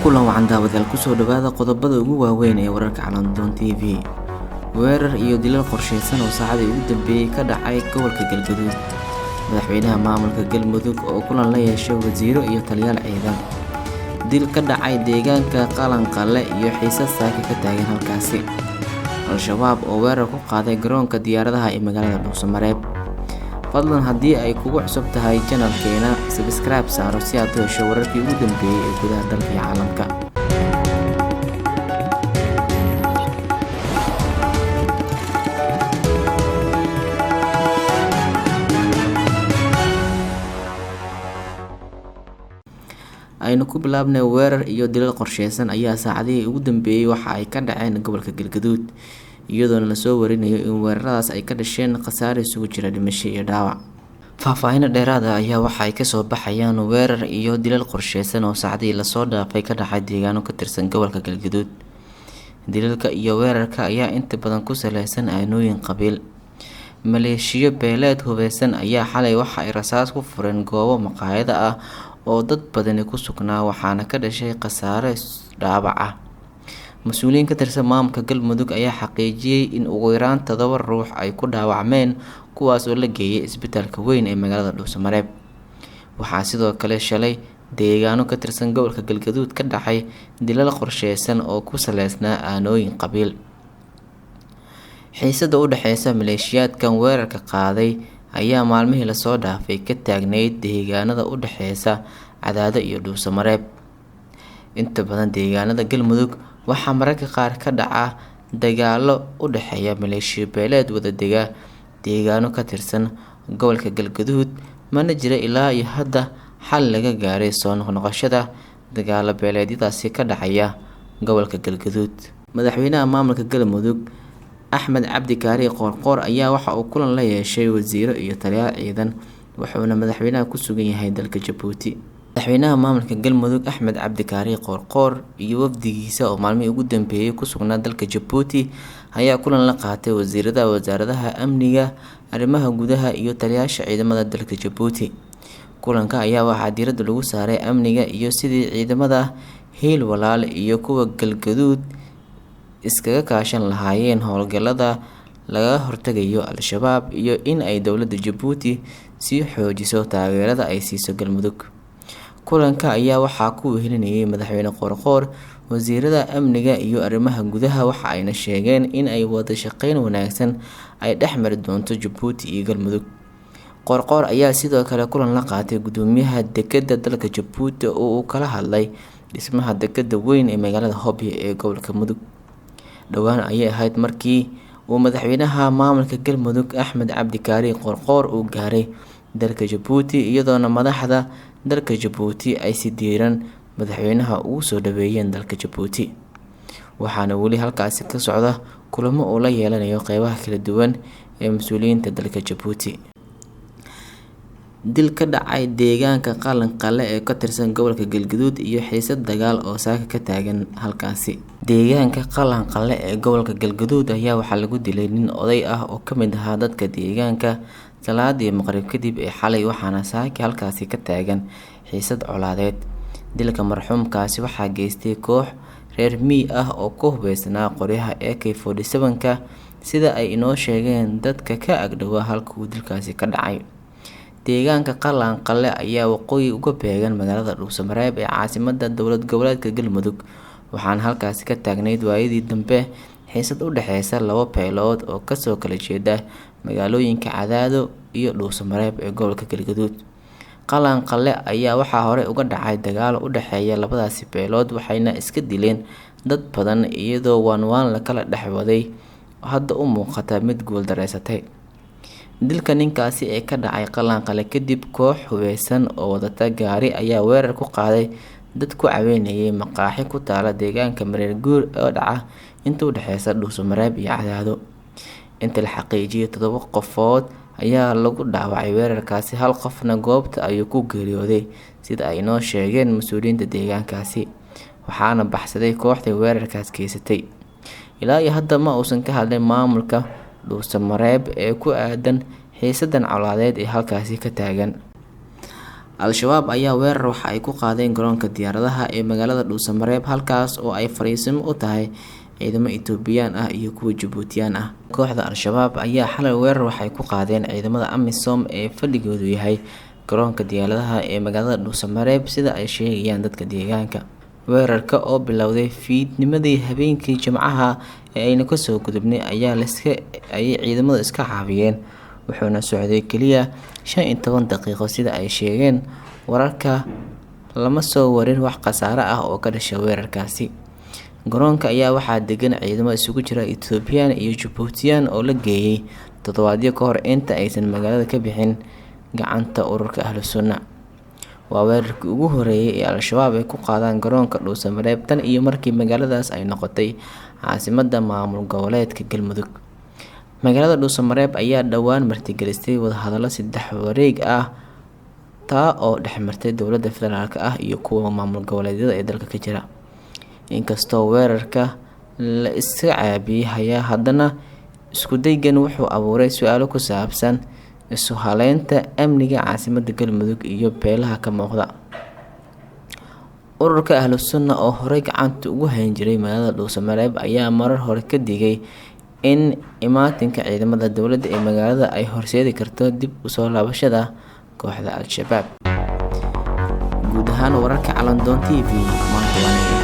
Kulan wacan daawadayaal, kusoo dhawaada qodobada ugu waaweyn ee wararka Calandoon TV. Weerar iyo dilal qorsheysan oo saacadii ugu dambeeyay ka dhacay gobolka Galgaduud. Madaxweynaha maamulka Galmudug oo kulan la yeeshay wasiiro iyo taliyaal ciidan. Dil ka dhacay deegaanka Qalanqale iyo xiisad saaka ka taagan halkaasi. Al-shabaab oo weerar ku qaaday garoonka diyaaradaha ee magaalada Dhuusamareeb. Fadlan haddii ay kugu cusub tahay janalkeena, subscribe saaro si aad u hesho wararkii ugu dambeeyay ee gudaha dalka iyo caalamka. Aynu ku bilaabnay weerar iyo dilal qorsheysan ayaa saacadihii ugu dambeeyay waxa ay ka dhaceen gobolka Galgaduud, iyadoona lasoo warinayo in weeraradaas ay ka dhasheen khasaare isugu jira dhimasho iyo dhaawac. Faahfaahino dheeraad ah ayaa waxa ay kasoo baxayaan weerar iyo dilal qorsheysan oo saacadihii lasoo dhaafay ka dhacay deegaano ka tirsan gobolka Galgaduud. Dilalka iyo weerarka ayaa inta badan ku saleysan aanooyin qabiil. Maleeshiyo beeleed hubeysan ayaa xalay waxa ay rasaas ku fureen goobo maqaayada ah oo dad badani ku sugnaa, waxaana ka dhashay khasaare dhaawac ah. Mas-uuliyiin ka tirsan maamulka Galmudug ayaa xaqiijiyay in ugu yaraan 7 ruux ay ku dhaawacmeen, kuwaas oo la geeyay isbitaalka weyn ee magaalada Dhuusamareeb. Waxaa sidoo kale shalay deegaano ka tirsan gobolka Galgaduud ka dhacay dilal qorsheysan oo ku saleysnaa aanooyin qabiil. Xiisada u dhexeysa maleeshiyaadkan weerarka qaaday ayaa maalmihii lasoo dhaafay ka taagneyd deegaanada u dhexeysa Cadaado iyo Dhuusamareeb. Inta badan deegaanada Galmudug waxaa mararka qaar ka dhaca dagaalo u dhexeeya maleeshiyo beeleed wada dega deegaano ka tirsan gobolka Galgaduud, mana jira ilaa iyo hadda xal laga gaaray soo noqnoqoshada dagaalo beeleedyadaasi ka dhacaya gobolka Galgaduud. Madaxweynaha maamulka Galmudug Axmed Cabdi Kaari Qoorqoor ayaa waxa uu kulan la yeeshay wasiiro iyo taliyaal ciidan, wuxuuna madaxweynaha ku sugan yahay dalka Jabuuti. Madaxweynaha maamulka Galmudug Axmed Cabdi Kaari Qoorqoor iyo wafdigiisa oo maalmihii ugu dambeeyay ku sugnaa dalka Jabuuti ayaa kulan la qaatay wasiirada wasaaradaha amniga, arrimaha gudaha iyo taliyaasha ciidamada dalka Jabuuti. Kulanka ayaa waxaa diiradda lagu saaray amniga iyo sidii ciidamada Hiil Walaal iyo kuwa Galgaduud iskaga kaashan lahaayeen howlgallada lagaga hortagayo Al-shabaab iyo in ay dowladda Jabuuti sii xoojiso taageerada ay siiso Galmudug. Kulanka ayaa waxaa ku wehelinayay madaxweyne Qoorqoor wasiirada amniga iyo arrimaha gudaha, waxa ayna sheegeen in ay wada shaqeyn wanaagsan ay dhex mari doonto Jabuuti iyo Galmudug. Qoorqoor ayaa sidoo kale kulan la qaatay gudoomiyaha dekedda dalka Jabuuti oo uu kala hadlay dhismaha dekedda weyn ee magaalada Hobyo ee gobolka Mudug. Dhowaan ayay ahayd markii uu madaxweynaha maamulka Galmudug Axmed Cabdi Kaari Qoorqoor uu gaaray dalka Jabuuti, iyadoona madaxda dalka Jabuuti ay si diiran madaxweynaha ugu soo dhaweeyeen dalka Jabuuti. Waxaana weli halkaasi ka socda kulamo uu la yeelanayo qeybaha kala duwan ee mas-uuliyiinta dalka Jabuuti. Dil ka dhacay deegaanka Qalanqale ee ka tirsan gobolka Galgaduud iyo xiisad dagaal oo saaka ka taagan halkaasi. Deegaanka Qalanqale ee gobolka Galgaduud ayaa waxaa lagu dilay nin oday ah oo ka mid ahaa dadka deegaanka salaadii maqrib kadib ee xalay, waxaana saaki halkaasi ka taagan xiisad colaadeed. Dilka marxuumkaasi waxaa geystay koox reer miyi ah oo ku hubeysnaa qoryaha AK-47ka, sida ay inoo sheegeen dadka ka agdhowaa halka uu dilkaasi ka dhacay. Deegaanka Qalanqale ayaa waqooyi uga beegan magaalada Dhuusamareeb ee caasimadda dowlad goboleedka Galmudug, waxaana halkaasi ka taagneyd waayadii dambe xiisad u dhexeysa laba beelood oo kasoo kala jeeda magaalooyinka Cadaado iyo Dhuusamareeb ee gobolka Galgaduud. Qalanqale ayaa waxaa horey uga dhacay dagaal u dhexeeya labadaasi beelood, waxayna iska dileen dad badan iyadoo waanwaan la kala dhex waday hadda u muuqata mid guuldareysatay. Dilka ninkaasi ee ka dhacay Qalanqale kadib, koox hubeysan oo wadata gaari ayaa weerar ku qaaday dad ku caweynayay maqaaxi ku taala deegaanka Mareer Guur oo dhaca inta u dhexeysa Dhuusamareeb iyo Cadaado. Inta la xaqiijiyay 7 qofood ayaa lagu dhaawacay weerarkaasi, hal qofna goobta ayuu ku geeriyooday, sida ay inoo sheegeen mas-uuliyiinta deegaankaasi, waxaana baxsaday kooxdii weerarkaas geysatay. Ilaa iyo hadda ma uusan ka hadlin maamulka Dhuusamareeb ee ku aadan xiisadan colaadeed ee halkaasi ka taagan. Al-Shabaab ayaa weerar waxa ay ku qaadeen garoonka diyaaradaha ee magaalada Dhuusamareeb, halkaas oo ay fariisimo u tahay ciidamo Itoobiyaan ah iyo kuwa Jabuutiyaan ah. Kooxda Al-Shabaab ayaa xalay weerar waxay ku qaadeen ciidamada AMISOM ee fadhigoodu yahay garoonka diyaaradaha ee magaalada Dhuusamareeb, sida ay sheegayaan dadka deegaanka. Weerarka oo bilowday fiidnimadii habeenkii Jimcaha ee aynu kasoo gudubnay ayaa ayay ciidamadu iska caabiyeen, wuxuuna socday kaliya 15 daqiiqo, sida ay sheegeen wararka. Lama soo warin wax khasaare ah oo ka dhashay weerarkaasi. Garoonka ayaa waxaa degan ciidamo isugu jira Itoobiyaan iyo Jabuutiyaan oo la geeyay toddobaadyo ka hor inta aysan magaalada ka bixin gacanta ururka Ahlu Sunna. Waa weerarkii ugu horeeyay ee Al-Shabaab ay ku qaadaan garoonka Dhuusamareeb tan iyo markii magaaladaas ay noqotay caasimadda maamul goboleedka Galmudug. Magaalada Dhuusamareeb ayaa dhowaan martigelisay wadahadallo saddex wareeg ah, taa oo dhexmartay dowladda federaalk ah iyo kuwa maamul goboleedyada ee dalka ka jira. Inkastoo weerarka la iska caabiyay hayaa, haddana isku daygan wuxuu abuuray su-aalo ku saabsan isu haleynta amniga caasimadda Galmudug iyo beelaha ka muuqda. Ururka Ahlu Sunna oo horey gacanta ugu hayn jiray magaalada Dhuusamareeb ayaa marar hore ka digay in imaatinka ciidamada dowladda ee magaalada ay horseedi karto dib usoo laabashada kooxda Al-Shabaab. Guud ahaan wararka Calandoon TV maanta waa.